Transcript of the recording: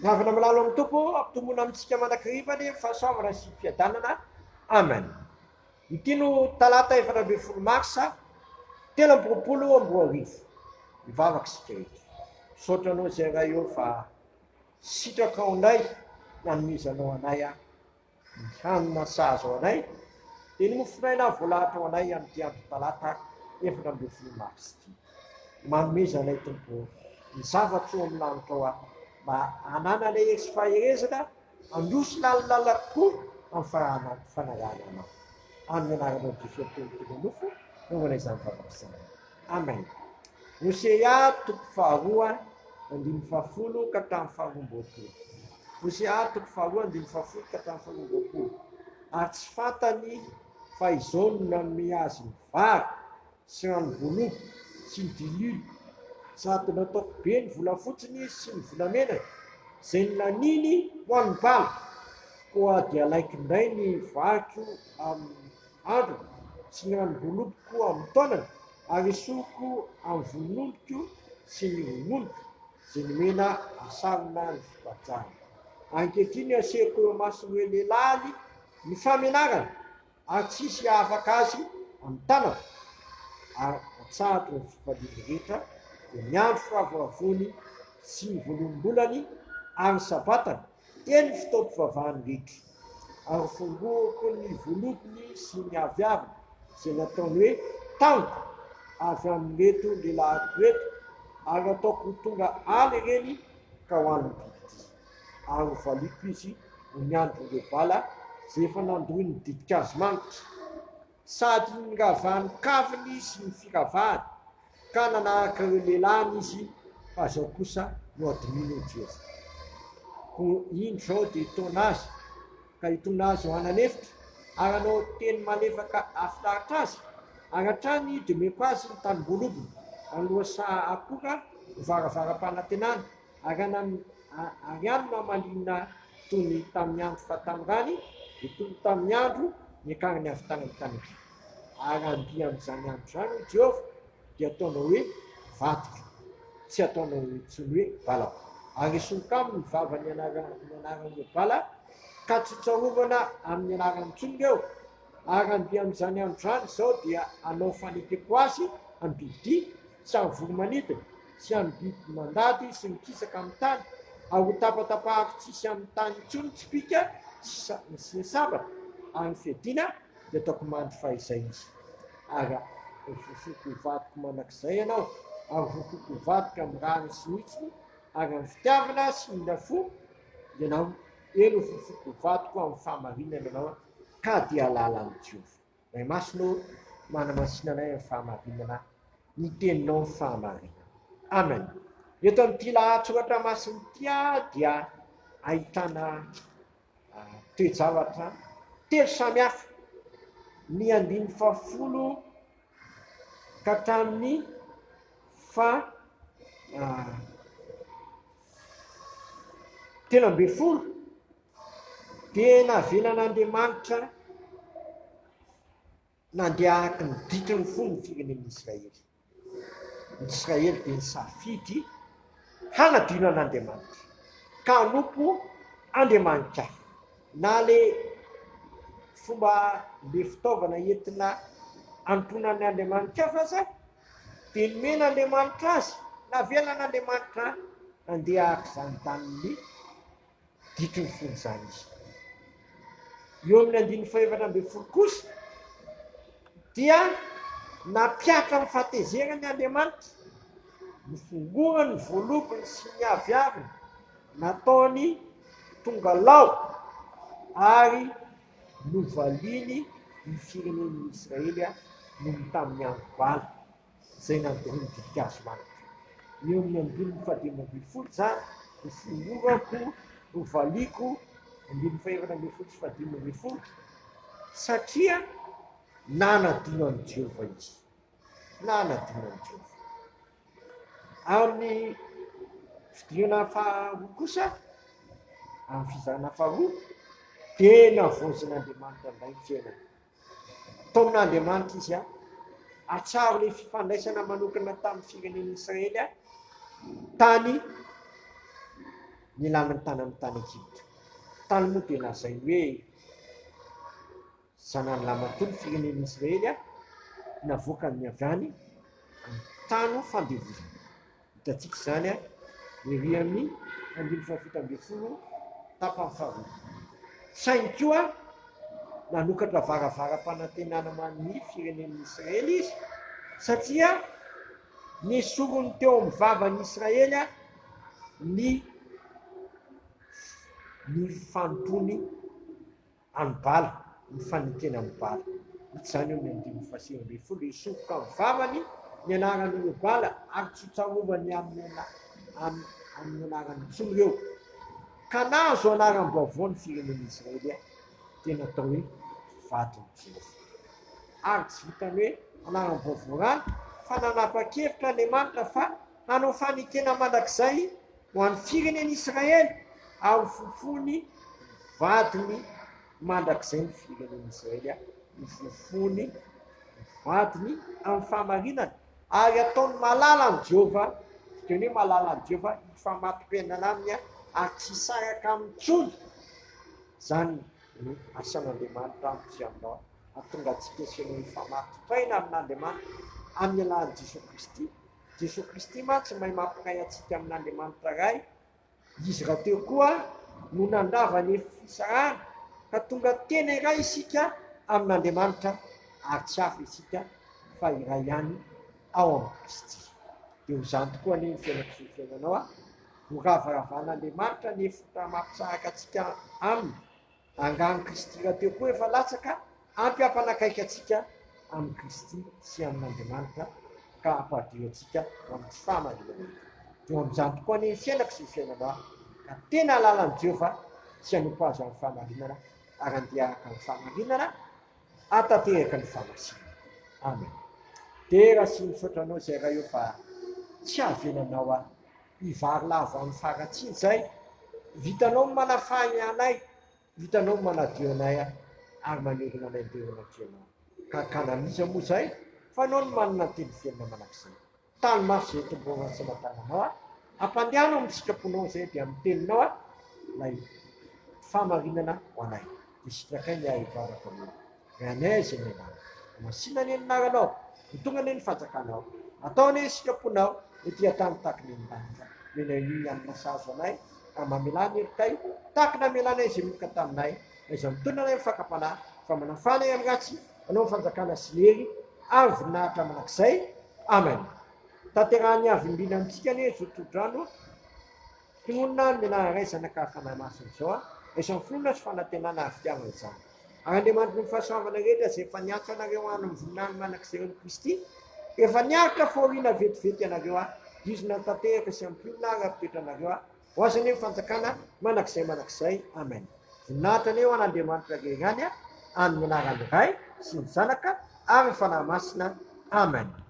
Ny havana malalo amin'ny Tompo, ampitomboina amintsika mandrakariva anie ny fahasoavana sy ny fiadanana. Amen. Ity no talata 14 marsa 2023. Mivavaka isika rehetra. Misaotra anao izay Ray ô fa sitrakao indray nanomezanao anay aho. Ny hanina sahaza ho anay dia ny mofonaina voalahatra ho anay amin'ity andro talata 14 marsa ity. Manomeza anay Tompo ô, ny zava-tsoa amin'ny lanitrao aho mba hanananay hery sy faherezana handroso lalindalina kokoa amin'ny fanarahana Anao. Amin'ny anaranao Jesoa Tompo tonga nofo no anaovana izany vavaka izany. Amen. Hosea toko faharoa andininy fahafolo ka hatramin'ny faharoa amby roapolo. Hosea toko faharoa andininy fahafolo ka hatramin'ny faharoa amby roapolo. Ary tsy fantany fa izao no nanome azy ny vary sy ranom-boaloboka sy ny diloilo, sady nataoko be ny volafotsiny sy ny volamenany, izay nolaniny ho an'ny Bala. Koa dia alaiko indray ny variko amin'ny androny sy ny ranom-boaloboko amin'ny taonany, ary esoriko amin'ny volon'ondriko sy ny rononoko, izay nomena hasarona ny fibajana. Ankehitriny asehoko eo imason'ireo lehilahy ny famenarana, ary tsy hisy hahafaka azy amin'ny tanako, ary atsahatro ny fifaliany rehetra, dia ny andro firavoravoany sy ny voaloham-bolany ary ny sabatany, Eny ny fotoam-pivavahany rehetra, ary fongoako ny voalobony sy ny aviaviny izay nataony hoe tango avy amin'ireto lehilahiko ireto, ary hataoko ho tonga ala ireny ka ho an'ny bibidia, ary hovaliako izy ho ny andron'ireo bala izay efa nandroy ny ditin-kazo manitra, sady noravahany kaviny sy ny firavahany, Ka nanahaka ireo lehilahiny izy, fa izao kosa no hadinoiny, hoy Jehovah. Koa indro izao dia hitaona azy, ka hitondra azy ho any an'efitra, ary hanao teny malefaka hahafinaritra azy, ary hatrany dia omeko azy ny tanimboalobony, ary ny lohasaha akora ho varavaram-panantenana, ary ary any no hamaliana toy ny tamin'ny andro fahatanorany, dia toy ny tamin'ny andro niakarany avy tany amin'ny tany Egypta. Ary handia amin'izany andro izany, hoy Jehovah, dia hataonao hoe vadiko, tsy hataonao intsony hoe Balako. Ary hisoroka aminy ny vavany ny anaran'ireo Bala, ka tsy hotsarovana amin'ny anarany intsony ireo. Ary handia amin'izany andro izany izao dia hanao fanekeko azy amin'ny bibidia sy amin'ny voro-manidina sy amin'ny biby mandady sy mikisaka amin'ny tany, ary hotapatapahako tsy hisy amin'ny tany intsony ny tsipìka sy ny sabatra ary ny fiadiana, dia ataoko mandry fahizay izy. Ary hofofoko ho vadiko mandrakizay ianao, ary hofofoko ho vadiko amin'ny rariny sy ny hitsiny, ary amin'ny fitiavana sy ny mila fo ianao, eny hofofoko ho vadiko amin'ny fahamarinana ianao, ka dia lalan'i Jehovah. Ray Masina ô, manamasina anay amin'ny fahamarinana, ny teninao ny fahamarinana. Amen. Eto amin'ity lahatsoratra masina ity dia ahitana Toe-javatra telo samy hafa, ny andininy fahafolo ka hatramin'ny faha 13 dia navelan'Andriamanitra nandeha araka ny ditran'ny fony ny firenen'Israely. Ny Israely dia nisafidy hanadino an'Andriamanitra ka hanompo andriamani-kafa. Na ilay fomba, ilay fitaovana entina hanompoana ny andriamani-kafa aza dia nomen'Andriamanitra azy, navelan'Andriamanitra handeha araka izany tamin'ny Ditry ny fony izany izy. Eo amin'ny andininy fahefatra ambin'ny folo kosa dia nampiatra ny fahatezerany Andriamanitra, nofongorany ny voalobony sy ny aviaviny, nataony tonga lao ary novaliany ny firenen'ny Israely noho ny tamin'ny andro Bala. izay nandoro ny ditin-kazo manitra. Eo amin'ny andininy fahadimy ambin'ny folo izany, ho fongorako, ho valiako, andininy fahefatra ambin'ny folo sy fahadimy ambin'ny folo, satria nanadino an'i Jehovah izy. Nanadino an'i Jehovah. Amin'ny fidirana faharoa kosa, amin'ny fizarana faharoa, dia navaozin'Andriamanitra indray ny fiainana. Taomin'Andriamanitra izy hahatsiaro ilay fifandraisana manokana tamin'ny firenen'Israely tany. Nilana ny tany amin'ny tany Egypta. Tany moa dia lazainy hoe zanany lahimatoa ny firenen'i Israely navoakany avy any amin'ny tany fandevozana. Hitantsika izany ery amin'ny andininy fahafito ambin'ny folo tapany faharoa. Saingy koa nanokatra varavaram-panantenana ho an'ny firenen'i Israely izy satria nesoriny teo amin'ny vavan'i Israely ny ny fanompoany an'i Bala, ny fanekena an'i Bala. Hita izany eo amin'ny andininy fahasivy ambin'ny folo, Hisoroka amin'ny vavany ny anaran'ireo Bala ary tsy hotsarovany amin'ny amin'ny anarany intsony ireo. Ka nahazo anaram-baovao ny firenen'i Israely, dia natao hoe vadin'i Jehovah. Ary tsy vitan'ny hoe anaram-baovao ihany, fa nanapa-kevitra Andriamanitra fa hanao fanekena mandrakizay ho an'ny firenen'Israely ary ho fofony vadiny mandrakizay ny firenen'Israely, ho fofony vadiny amin'ny fahamarinana, ary ataony malala an'i Jehovah, dikany hoe malala an'i Jehovah, hifamato-piainana aminy ary tsy hisaraka aminy intsony. Izany no asan'Andriamanitra amiko sy aminao, hahatonga antsika sy ianao hifamato-paina amin'Andriamanitra amin'ny alalan'i Jesoa Kristy. Jesoa Kristy mantsy mahay mampiray antsika amin'Andriamanitra Ray, Izy rahateo koa no nandrava ny fisarahana ka tonga tena iray isika amin'Andriamanitra ary tsy hafa isika fa iray ihany ao amin'i Kristy. Dia ho izany tokoa anie ny fiainako sy ny fiainanao. Ho ravaravan'Andriamanitra ny efitra mampisaraka antsika aminy. Angaha Kristy rahateo koa efa latsaka ampy hampanakaiky antsika amin'i Kristy sy amin'Andriamanitra ka hampadio antsika ho amin'ny fahamarinana. Dia ho amin'izany tokoa anie ny fiainako sy ny fiainanao, ka tena hahalala an'i Jehovah sy hanompo Azy amin'ny fahamarinana ary handeha araka ny fahamarinana hahatanteraka ny fahamasinana. Amen. Dera sy misaotra Anao izay Ray ô fa tsy avelanao aho hivary lavo amin'ny faharatsiana izay vitanao ny manafahy anay, vitanao ny manadio anay ary mamerina anay indray eo anatrehanao. Ka kanan'iza moa izay fa Anao no manana ny teny velona mandrakizay. Tano mafy izay tombohana sy aman-tananao aho, ampandehano amin'ny sitraponao izay dia amin'ny teninao aho ilay fahamarinana ho anay. Dia sitrakay ny ahy hivavaka hoe, Ry anay izay any an-danitra, Homasina anie ny anaranao, ho tonga anie ny fanjakanao, atao anie ny sitraponao ety an-tany tahaka ny any an-danitra. Omenay anio ny hanina sahaza anay, ary mamelà ny helokay tahaka ny namelanay izay meloka taminay, na iza mitondra anay amin'ny fakam-panahy, fa manafà anay amin'ny ratsy, anao ny fanjakana sy ny hery ary voninahitra mandrakizay. Amen. Tanterahan'ny Avo Indrindra amintsika anie izao tsodrano Tononina ny anaran'ny Ray, Zanaka ary Fanahy Masina izao a. Raiso amin'ny finoana sy fanantenana ary fitiavana izany. Ary Andriamanitry ny fahasoavana rehetra izay efa niantso anareo any amin'ny voninahiny mandrakizay eo amin'i Kristy, efa niaritra fahoriana vetivety ianareo a, hizina tanteraka sy hampionona ary hampitoetra anareo a, ho Azy anie ny fanjakana mandrakizay mandrakizay. Amen. Voninahitra anie ho an'Andriamanitra irery ihany a, amin'ny anaran'ny Ray sy ny Zanaka ary ny Fanahy Masina. Amen.